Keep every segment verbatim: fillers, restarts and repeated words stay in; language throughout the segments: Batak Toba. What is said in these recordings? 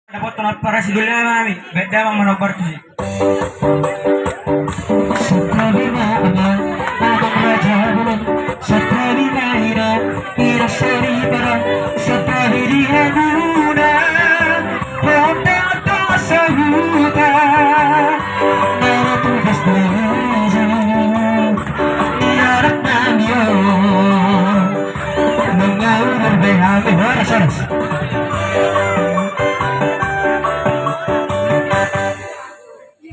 Dapothon ampara sidoli nami, baen damang manombar tusi. Santali ma amang, amang raja bolon. Santali ma inang, inang soripada. Santali di hamuna, ondang-ondang sahuta. Nara tugas dari jauh, di anak nami on. Mengaur be hami, horas, horas.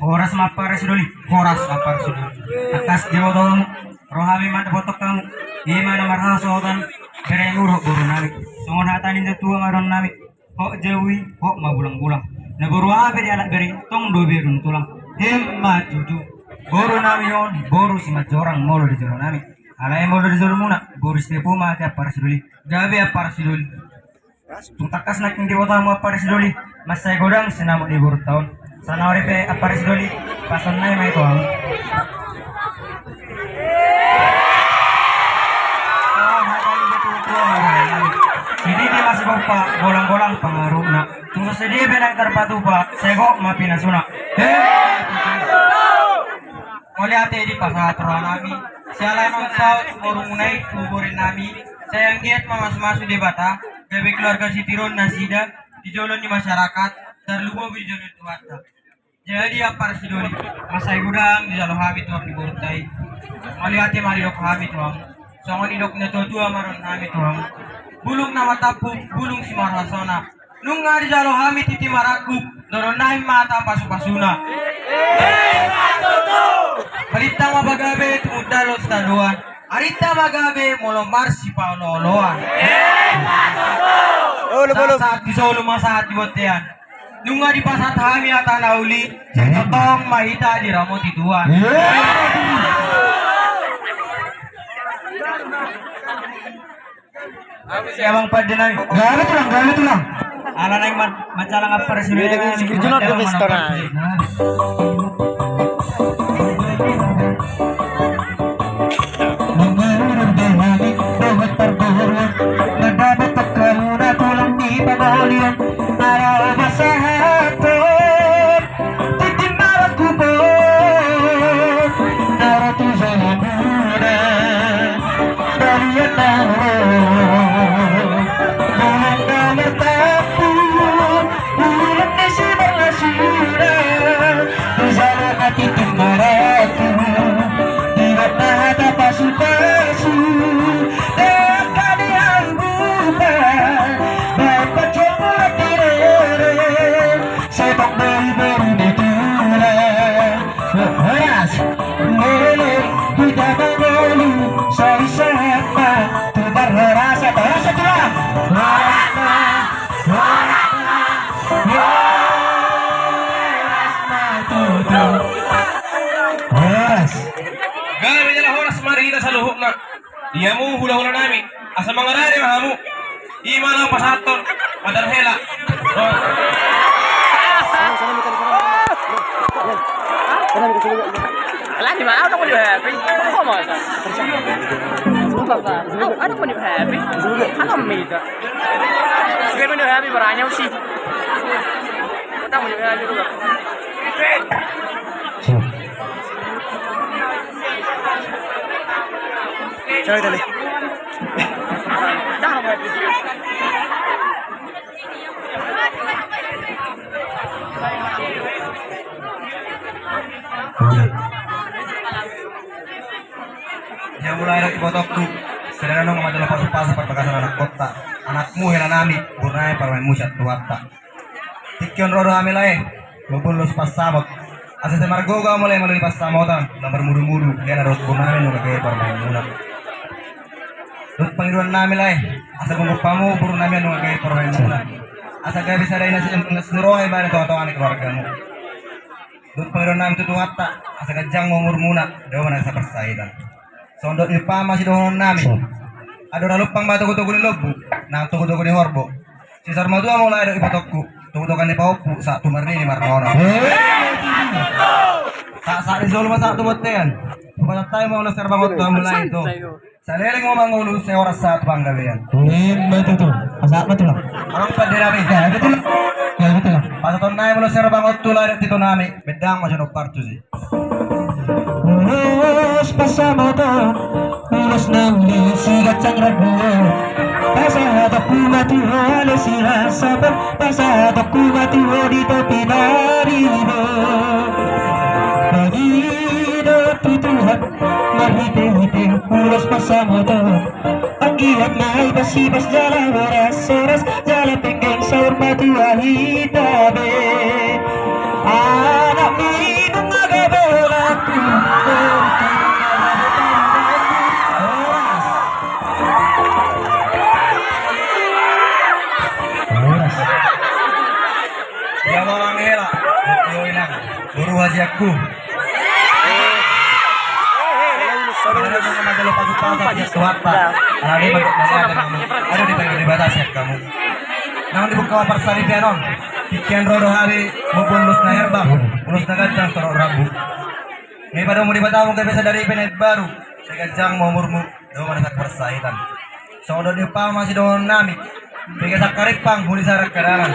Horas ma ampara sidoli, horas ampara sidoli. Tangkas diboto hamu, ro hami mandapothon hamu. Ima na marhasohotan, bere ni boru nami. Songon hata ni natua-tua ma dohonon nami. Hot jabu i, hot ma bulang-bulang. Na boru aha pe dialap bere, tong do bereng tulang. Emma tutu. Boru nami on, boru simanjorang molo di jolo nami. Alai molo di jolomuna, boru sitepu ma ate ampara sidoli. Gabe ampara sidoli. Tung tangkas nangkin diboto hamu ampara sidoli, mansai godang sinamot ni borunta on. Saonari pe ampara sidoli, pasahat nami ma i tu hamu. Sididi ma sigompa, golang-golang pangarahutna. Tung so sididi pe ndang tarpatupa, sai gok ma pinasuna. He! Mauliate dipasahat roha nami, siala naung saut borumuna i tu boru nami, sai anggiat ma masu-masu Debata, gabe keluarga sitiruon nasida, di jolo ni masyarakat, tarlumobi di jolo ni Tuhanta. Jadi ampara sidoli, mansai godang dijalo hami tu boru ni borunta i. Mauliate ma didok hami tu hamu. Songon nidok ni natua-tua ma dohonon nami tu hamu. Bulung na matampuk, bulung simarhasona. Nunga dijalo hami tintin marangkup, dohonon nami ma hata pasu-pasuna. Balintang ma pagabe tumundalhon sitadoan. Arinta ma gabe molo marsipaolo-oloan. Sahat-sahat di solu ma sahat di bontean. Nunga dipasahat hami hata na uli, sai tongtong ma hita diramoti Tuhan. Siamang pande nami. Gabe tulang, gabe tulang. Ala naeng man-, manjalang ampara sidoli. Mangurung dohot, dohot parboruon, mandapot pangkaluna tulang ni pangolian, ala pasahathon tintin marangkup on, na ro tu jolomuna, balian na ro, bulung na martampuk, bulung ni simarhasona, dijalo hami tintin marangkup, didok ma hata pasu-pasu, dangka ni halumpang, baen panjomburan di rere, sai tong do i boru ni tulang. Horas, leleng hita mangolu, sai sahat ma tu parhorasan. Horas tulang. Horas ma, horas ma, horas ma tutu. Horas. Gabe jala horas ma di hita saluhutna. Di hamu hula-hula nami, asa mangarade ma hamu. Ima na pasahathon, patar hela. Lagi ma, au ndang mau di-happy. Kok masa? Au, au ndang mau di-happy. Kan om mega. Suka mau di-happy, beranya usi. Au ndang mau di-happy juga. Coba kita lihat. Ia mulai dari ibotongku, sederhana nong majalah pasu-pasu perbagasan anak kota, anakmu hela nami, boru nami parumaenmu sian Tuhanta. Tingki on ro do hami lae, mamboan ulos pansamot. Asa sai margogo hamu lae molo di pansamotan, na marmudu-mudu, hela dohot boru nami nunga gabe parumaenmuna. Dohot pangidoan nami lae, asa gomgom hamu boru nami nunga gabe parumaenmuna. Asa gabe sada inas ni roha ibana tonga-tonga ni keluargamu. Dohot pangidoan nami tu Tuhanta, asa ganjang ma umurmuna, dao ma na saparsahitan. Songon dok ni umpama sidohonon nami. Andora lumpang ma togu-togu ni lombu, nang togu-togu ni horbo. Sisar matua ma ulaon dohot ibotongku, togu-togu ni pahompu, sahat tu marnini marnono. Sahat-sahat ni solu ma sahat tu bontean. Hupasahat hami ma ulos herbangot tu hamu lae tu. Saleleng ma mangolu, sai horas sahat tu panggabean. Ima tutu. Sahat ma tulang. Adong pande nami. Ya, betul. Ya, betul. Pasahaton nami molo serbang on tu lae dohot ito nami, baen damang ma sian on partusi. Ulos pasahaton, ulos na uli si ganjang rambu on. Pasahatonku ma tu ho ale Silasapan, pasahatonku ma tu ho di topi na ribo. Pangido tu Tuhan, marhitehite ulos pasahaton. Anggiat ma i pasipasi jala horas-horas, jala penggeng saur matua hita be. Anak minum aga bolakku. Horas. Horas. Ia ma manghela. Yo inang. Boru hasianku. Ada di bawah Debata sian hamu. Naung dibuka parsaripeon on. Tingki on ro do hami mamboan ulos na herbang, ulos na ganjang torop rambu. Nga i padomu Debata hamu gabe sadari pe na imbaru. Sai ganjang ma umurmu. Dao ma na saparsahitan. Songon na niumpama sidohonon nami. Piga sangkarimpang huli sarang kadalan.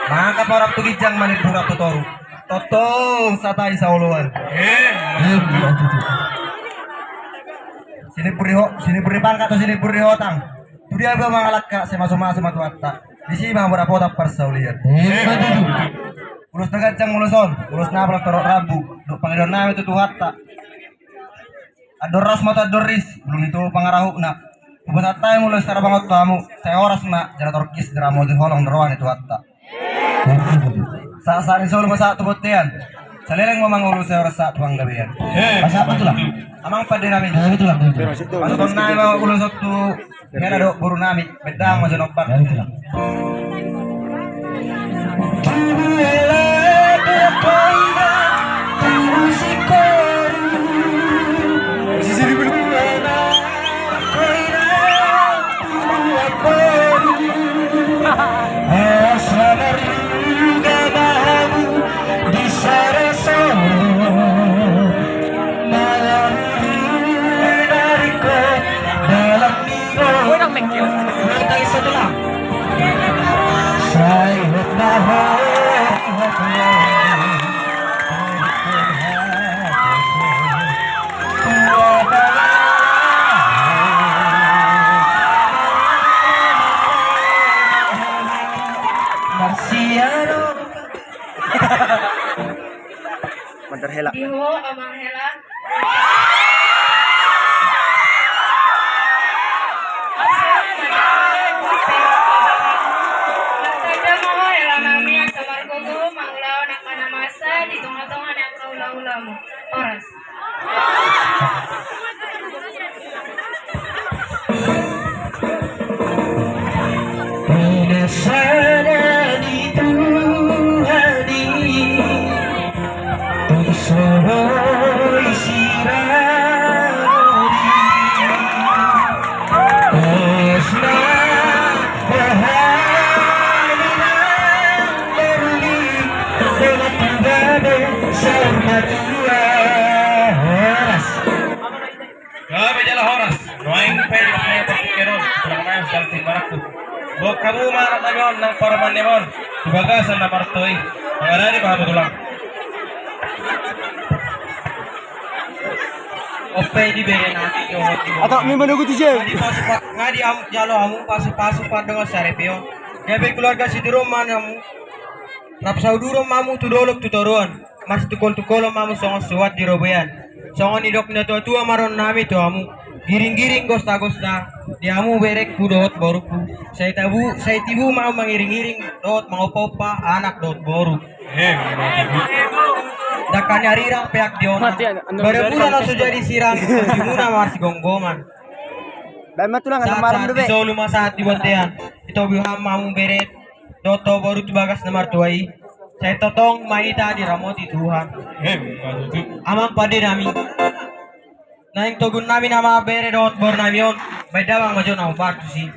Mangangkat ma rap tu ginjang, manimbu rap tu toru. Tongtong sahat i saoloan. Sinimbur ni ho-, sinimbur ni pangkat tu sinimbur ni hotang. Tu dia pe mangalangka sai masumasu ma Tuhanta. Disi ma hamu dapotan parsaulian. Ulos na ganjang ulos on, ulos na horas torop rambu. Dohot pangidoan nami tu Tuhanta. Andor raus ma tu andor ris, bulung ni toru pangarahutna. Hupasahat hami molo serbang on tu hamu, sai horas ma jala torkis diramoti holong ni roha ni Tuhanta. Sahat-sahat ni solu ma sahat tu bontean. Saleleng ma mangolu sai horas sahat tu panggabean. Pasahat ma tulang. Amang pande nami. Pasahaton nami ma ulos on tu hela dohot boru nami. Baen damang ma sian on partusi. Mantar hela. Di ho, Amang Hela. Martanda ma ho, Hela nami, asa margogo mangulahon angka na masa di tonga-tonga ni angka hula-hulamu. Horas. Pinasada di Tuhan i, tu so boi sirang. Osma bahani nang berli, dengan tu gabe saur matua. Horas. Gabe jala horas. Nuaeng pe di bagasan partingkian on, tulang nami, saudara saudaraku. Boan hamu ma anak nami on nang parumaen nami on tu bagasan na martua i. Mangarade ma hamu tulang. Ope di bere nami dohot di. Atau memang aku tuh, Jay. Nga di pasu-pa-, nga dijalo hamu pasu-pasu pardongan saripeon. Gabe keluarga siduron ma hamu. Rap sauduron ma hamu tu dolok tu toruan. Marsitungkol-tungkolon ma hamu songon suhat di robean. Songon nidok ni natua-tua ma dohonon nami tu hamu. Giring-giring gosta-gosta di hamu berengku dohot borungku. Sai tabu, sai tibu ma hamu mangiring-iring dohot mangompa-ompa anak dohot boru. Dangka ni arirang peak di onan. Bara bulan na so jadi sirang, tondimuna marsigomgoman. Sahat-sahat di solu ma sahat di bontean. Itobi hamu bere dohot boru tu bagas na martua i. Sai tongtong ma hita diramoti Tuhan. Amang pande nami. Naeng togu nami nama bere dohot boru nami on. Baen damang ma jo na hombar tusi.